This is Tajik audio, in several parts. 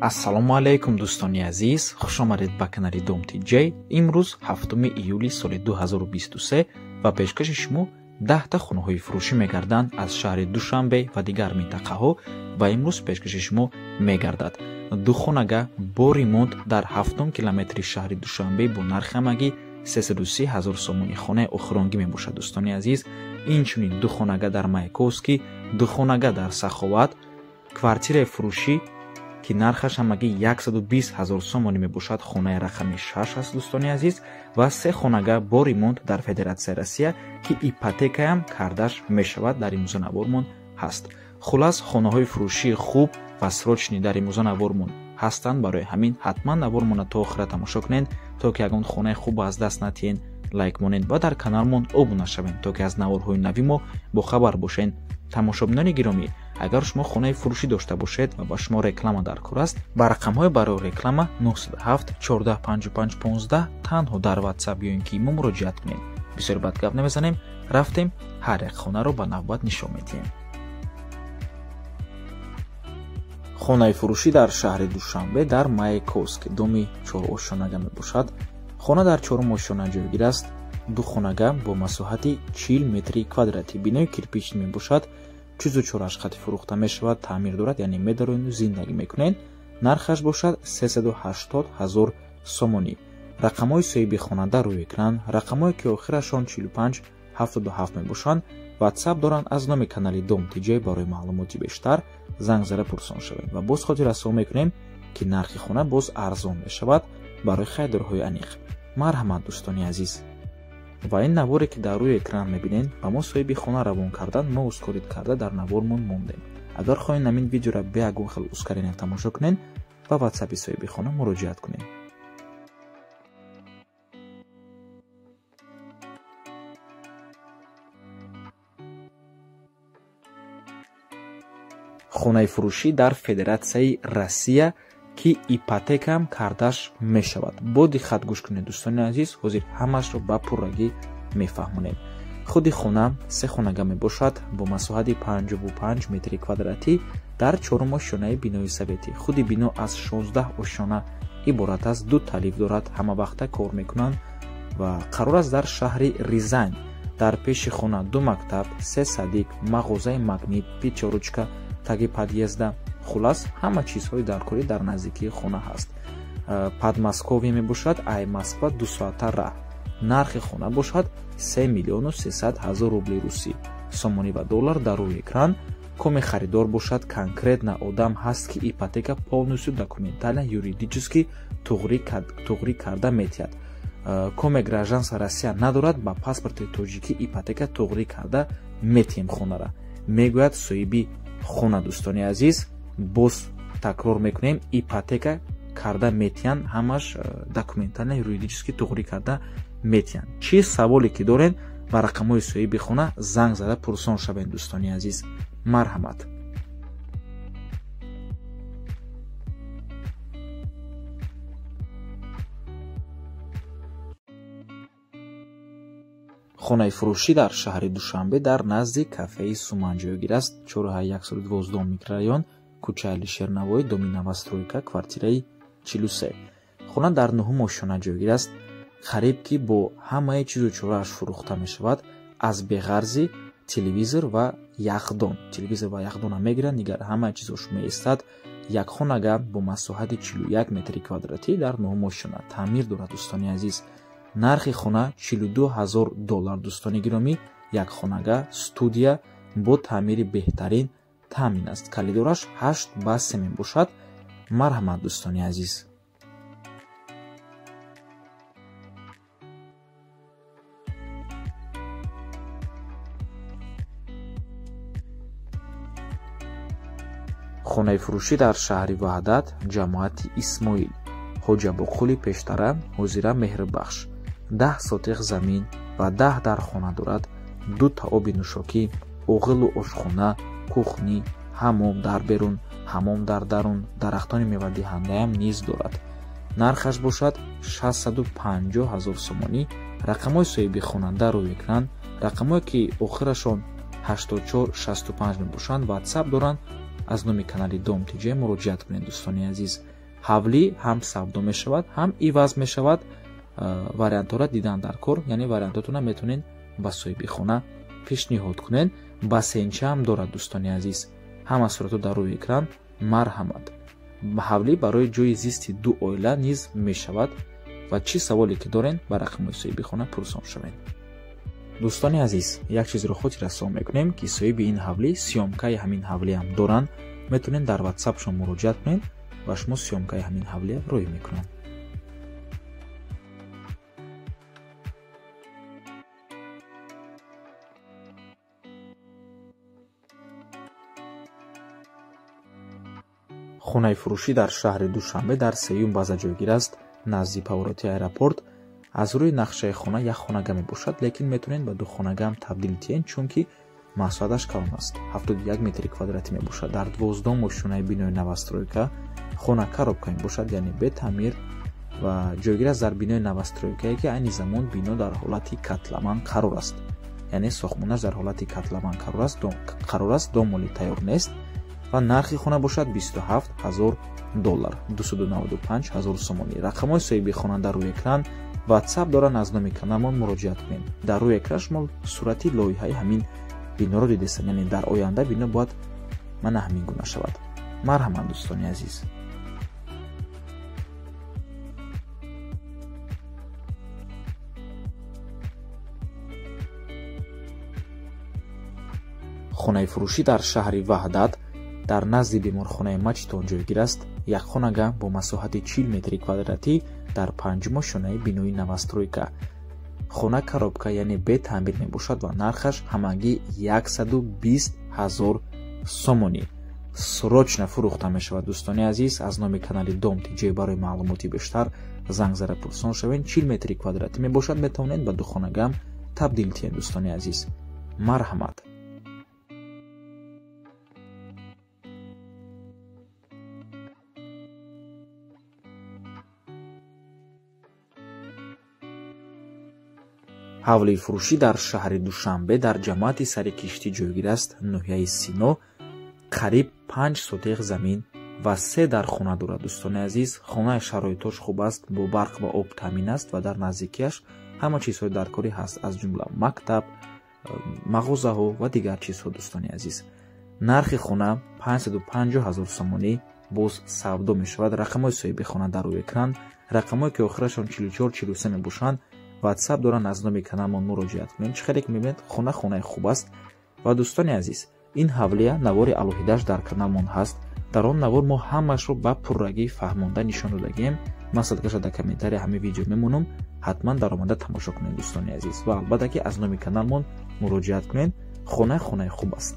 Ассалому алайкум, дӯстони азиз, хуш омадед ба канали Дом ТЖ. Имрӯз 7 июли соли 2023 ва пешкаши шумо 10та хонаҳои фурӯшӣ мегарданд аз шаҳри Душанбе ва дигар минтақаҳо ва имрӯз пешкаши шумо мегардад ду хонага бо ремонт дар 7 километри шаҳри Душанбе бо нархи ҳамагӣ 330 ҳазор сомонӣ. Хонаи охиронгӣ мебошад, дӯстони азиз. Инчунин ду хонага дар Маяковский, ду хонага дар Саховат, квартираи фурӯшӣ ки нархаш ҳамагӣ 120 ҳазор сомонӣ мебошад, хонаи рақами 6 аст, дӯстони азиз, ва се хонага бо ремонт дар Федератсияи Россия, ки ипотекаам кардаш мешавад, дар имрӯза навормон ҳаст. Хулас, хонаҳои фурӯшии хуб ва срочный дар имрӯза навормон ҳастанд. Барои ҳамин ҳатман навормонро то охира тамошо кунед, то ки ягон хонаи хуб аз даст натиҳен. Лайк монед ва дар каналмон обуна шавед, то ки аз наворҳои нави мо бохабар бошед. Тамошобинони гиромӣ, агар шумо хонаи фурӯшӣ дошта бошед ва ба шумо реклама дар кор аст, ба рақамҳои барои реклама 907 14 55 15 танҳо дар WhatsApp ё ин ки мо муроҷиат кунед. Бисёр бад гап намезанем, рафтем ҳар як хонаро ба навбат нишон медиҳем. Хонаи фурӯшӣ дар шаҳри Душанбе дар Маяковский, доми чорошонага мебошад. Хона дар чорум ошёна ҷойгир аст. Ду хонага бо масоҳати 40 метри квадратӣ, бинои кирпичӣ мебошад. Чизу чораш хати фурӯхта мешавад, таъмир дорад, яъне медароеду зиндагӣ мекунед. Нархаш бошад 380 ҳазор сомонӣ. Рақамҳои соҳиби хона дар рӯи экран, рақамҳое ки охирашон 45 77 мебошанд, WhatsApp доранд. Аз номи канали Дом ТЖ барои маълумоти бештар занг зада пурсон шавед. Ва боз хотиррасон мекунем, ки нархи хона боз арзон мешавад барои харидорҳои аниқ. Марҳамат, дӯстони азиз. Ва ин наворе ки дар рӯи экран мебинед, ба мо соҳиби хона равон кардан, мо ускорить карда дар навормон мондем. Агар хоҳед ҳамин видеоро бе ягон хел ускорение тамошо кунед, ба ватсапи соҳиби хона муроҷиат кунед. Хонаи фурӯшӣ дар Федератсияи Россия, ки ипотекаам кардаш мешавад. Бо диққат гӯш кунед, дӯстони азиз, ҳозир ҳамашро ба пуррагӣ мефаҳмонем. Худи хона се хонага мебошад бо масоҳати 55 метри квадратӣ дар чорум ошёнаи бинои советӣ. Худи бино аз 16 ошёна иборат аст, ду талиф дорад, ҳама вақта кор мекунанд ва қарор аст дар шаҳри Рязань. Дар пеши хона ду мактаб, се садик, мағозаи Магнит, Пятёрочка таги подъезда. Хулас, ҳама чизҳои даркорӣ дар наздикии хона ҳаст. Подмосковье мебошад, ай Москва 2 соата раҳ. Нархи хона бошад 3 миллиону 300 ҳазор рубли русӣ, сомонӣ ва доллар дар рӯи экран. Коме харидор бошад, конкретно одам ҳаст, ки ипотека полностью документально юридически туғрӣ карда метиҳад. Коме гражданство Россия надорад, ба паспорти тоҷикӣ ипотека туғрӣ карда метиҳем хонара, мегӯяд соҳиби хона. Дӯстони азиз, боз такрор мекунем, ипотека карда метиҳанд, ҳамаш документально юридически туғрӣ карда метиҳанд. Чӣ саволе ки доред, ба рақамҳои соҳиби хона занг зада пурсон шавед, дӯстони азиз. Марҳамат. Хонаи фурӯшӣ дар шаҳри Душанбе дар назди кафеи Суман ҷойгир аст. 4112 микрорайон, кӯчаи Алишернавоӣ, доми новостройка, квартираи 43. Хона дар нуҳум ошёна ҷойгир аст. Қариб ки бо ҳамаи чизу чорааш фурӯхта мешавад, аз беғарзи телевизор ва яхдон. Телевизор ва яхдона мегиранд, дигар ҳамаи чизош меистад. Як хонага бо масоҳати 41 метри квадратӣ дар нуҳум ошёна таъмир дорад, дӯстони азиз. Нархи хона 42 ҳазор доллар, дӯстони гиромӣ. Як хонага студия бо таъмири беҳтарин таъмин аст. Калидораш 8 ба 3 мебошад. Марҳамат, дӯстони азиз. Хонаи фурӯшӣ дар шаҳри Ваҳдат, ҷамоати Исмоил, Ҳоҷабоқули пештара, ҳозира Меҳрбахш. 10 сотиқ замин ва 10 дар хона дорад, ду та оби нӯшокӣ, оғилу ошхона, кухни, ҳамом дар берун, ҳамом дар дарун, дарахтони мевадиҳандаам низ дорад. Нархаш бошад 650 ҳазор сомонӣ. Рақамҳои соҳиби хона дар рӯи экран, рақамҳое ки охирашон 84 65 мебошанд, WhatsApp доранд. Аз номи канали Дом ТЖ муроҷиат кунед дӯстони азиз. Ҳавлӣ ҳам савдо мешавад, ҳам иваз мешавад. Вариантҳоро дидан дар кор, яъне вариантҳотонро метавонед ба соҳиби хона пешниҳод кунед. Бассейнча ҳам дорад дӯстони азиз. Ҳама суратҳо дар рӯи экран. Марҳамат. Ҳавлӣ барои ҷои зисти ду оила низ мешавад ва чӣ саволе ки дорен ба рақамҳои соҳиби хона пурсон шавед. Дӯстони азиз, як чизро хотиррасон мекунем, ки соҳиби ин ҳавлӣ съёмкаи ҳамин ҳавлиам доранд. Метавонед дар ватсапшон муроҷиат кунед ва шумо съёмкаи ҳамин ҳавлия рӯй мекунанд. Хонаи фурӯшӣ дар шаҳри Душанбе дар сеюм база ҷойгир аст, назди повороти аэропорт. Аз рӯи нақшаи хона як хонага мебошад, лекин метавонед ба ду хонагаам табдил диҳед, чунки масоҳаташ калон аст. 71 метри квадратӣ мебошад. Дар 12 ошёнаи бинои новостройка хона коробка мебошад, яъне бетаъмир ва ҷойгир аст дар бинои новостройкае, ки айни замон бино дар ҳолати котлован қарор аст. Яъне сохтмонаш дар ҳолати котлован қарор аст, домоли тайёр нест ва нархи хона бошад 27 000 доллар, 295 000 сомонӣ. Рақамҳои соҳиби хона дар рӯи экран. WhatsApp доранд, аз номи каналмон муроҷиат кунед. Дар рӯи экран шумо сурати лоиҳаи ҳамин биноро дидестед, яъне дар оянда бино бояд мана ҳамин гуна шавад. Марҳамат дӯстони азиз. Хонаи фурӯшӣ дар шаҳри Ваҳдат дар назди беморхонаи Мачитон ҷойгир аст. Як хонага бо масоҳати 40 метри квадратӣ дар панҷум ошёнаи бинои новостройка. Хона коробка, яъне бетаъмир мебошад ва нархаш ҳамагӣ 120 000 сомонӣ. Срочно фурӯхта мешавад дӯстони азиз. Аз номи канали Дом ТЖ барои маълумоти бештар занг зада пурсон шавед. 40 метри квадратӣ мебошад, метавонед ба ду хонагаам табдил диҳед дӯстони азиз. Марҳамат. Ҳавлии фурӯшӣ дар шаҳри Душанбе дар ҷамоати Сари Киштӣ ҷойгир аст, ноҳияи Сино. Қариб 5 сотех замин ва 3 дар хона дорад дӯстони азиз. Хонаи шароитош хуб аст, бо барқ ва об таъмин аст ва дар наздикиаш ҳама чизҳои даркорӣ ҳаст, аз ҷумла мактаб, мағозаҳо ва дигар чизҳо дӯстони азиз. Нархи хона 550 000 сомонӣ, боз савдо мешавад. Рақамҳои соҳиби хона дар рӯи экран. Рақамҳое ки охирашон 44 43 мебошанд, WhatsApp доранд, аз номи каналмон муроҷиат кунед. Чӣ хеле ки мебинед, хона хонаи хуб аст. Ва дӯстони азиз, ин ҳавлия навори алоҳидааш дар каналмон ҳаст. Дар он навор мо ҳамаашро ба пуррагӣ фаҳмонда нишон додагием. Ман ссылкаша дар комментария ҳамин видео мемонам, ҳатман даромада тамошо кунед дӯстони азиз. Ва албатта ки аз номи каналмон муроҷиат кунед. Хона хонаи хуб аст.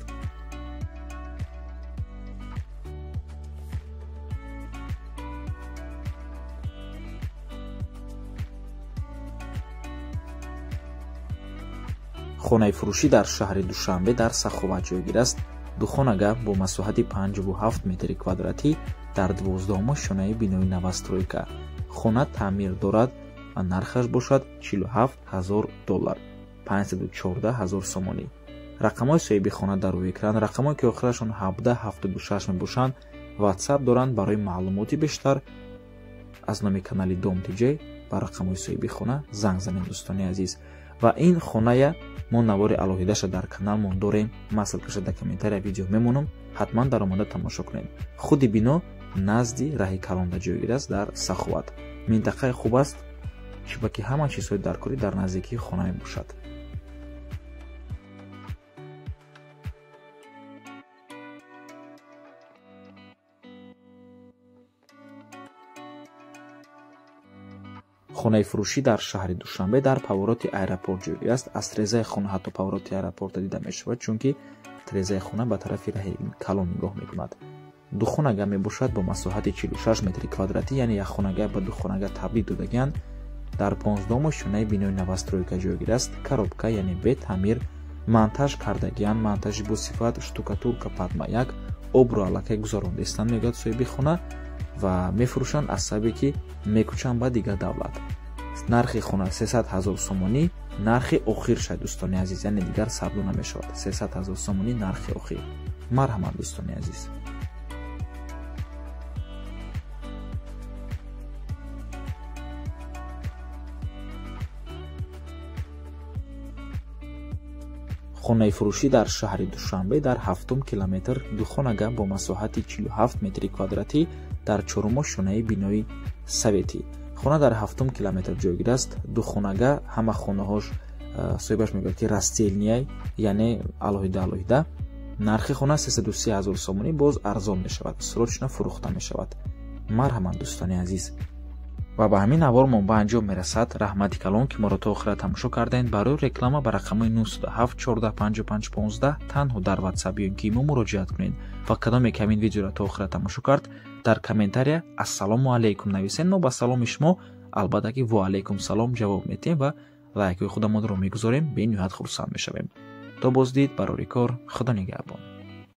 Хонаи фурӯшӣ дар шаҳри Душанбе дар Саховат ҷойгир аст. Ду хонага бо масоҳати 57 метри квадратӣ дар 12 ошёнаи бинои новостройка. Хона таъмир дорад ва нархаш бошад 47 000 доллар, 514 000 сомонӣ. Рақамҳои соҳиби хона дар рӯи экран. Рақамҳое ки охирашон 17 76 мебошанд, WhatsApp доранд. Барои маълумоти бештар аз номи канали Дом ТЖ ба рақамҳои соҳиби хона занг занед дӯстони азиз. Ва ин хоная мо навори алоҳидаша дар каналмон дорем. Ман ссылкаша дар комментария видео мемонам, ҳатман даромада тамошо кунед. Худи бино назди раҳи калонда ҷойгир аст дар Саховат. Минтақаи хуб аст, чунки ҳама чизҳои даркорӣ дар наздикии хона мебошад. Хонаи фурӯшӣ дар шаҳри Душанбе дар повороти аэропорт ҷойгир аст. Аз трезаи хона ҳатто повороти аэропорта дида мешавад, чунки трезаи хона ба тарафи раҳи калон нигоҳ мекунад. Ду хонага мебошад бо масоҳати 46 метри квадратӣ, яъне як хонага ба ду хонага табдил додагианд. Дар 15 ошёнаи бинои новостройка ҷойгир аст. Коробка, яъне бетаъмир, монтаж кардагианд, монтажи босифат, штукатурка падмаяк, обро аллакай гузарондастанд, мегӯяд соҳиби хона, ва мефурӯшанд аз сабабе ки мекӯчанд ба дигар давлат. Нархи хона 300 000 сомонӣ, нархи охир шад дӯстони азиз, яъне дигар савдо намешавад. 300 000 сомонӣ нархи охир. Марҳамат дӯстони азиз. Хонаи фурӯшӣ дар шаҳри Душанбе, дар ҳафтум километр, духонага бо масоҳати 47 метри квадратӣ, дар чорумо шонаи бинои советӣ. Хона дар ҳафтум километр ҷойгир аст. Духонага, ҳама хонаҳош, соҳибаш мегӯяд, ки раздельный, яъне алоҳида алоҳида. Нархи хона 303 ҳазор сомонӣ, боз арзон мешавад. Срочно фурӯхта мешавад. Марҳамат, дӯстони азиз. Ва ба ҳамин навормон ба анҷом мерасад. Раҳмати калон, ки моро то охира тамошо кардем. Барои реклама ба рақамҳои 907 14 55 15 танҳо дар Ватсап ё ки мо муроҷиат кунед. Ва кадоме ки ҳамин видеоро то охира тамошо кард, дар комментария «Ассалому алайкум» нависен. Мо ба саломи шумо албатта ки «Ва алайкум салом» ҷавоб медиҳем ва лайкҳои худамонро мегузорем. Бениҳоят хурсанд мешавем. То боздид, барори кор, Худо нигаҳбон.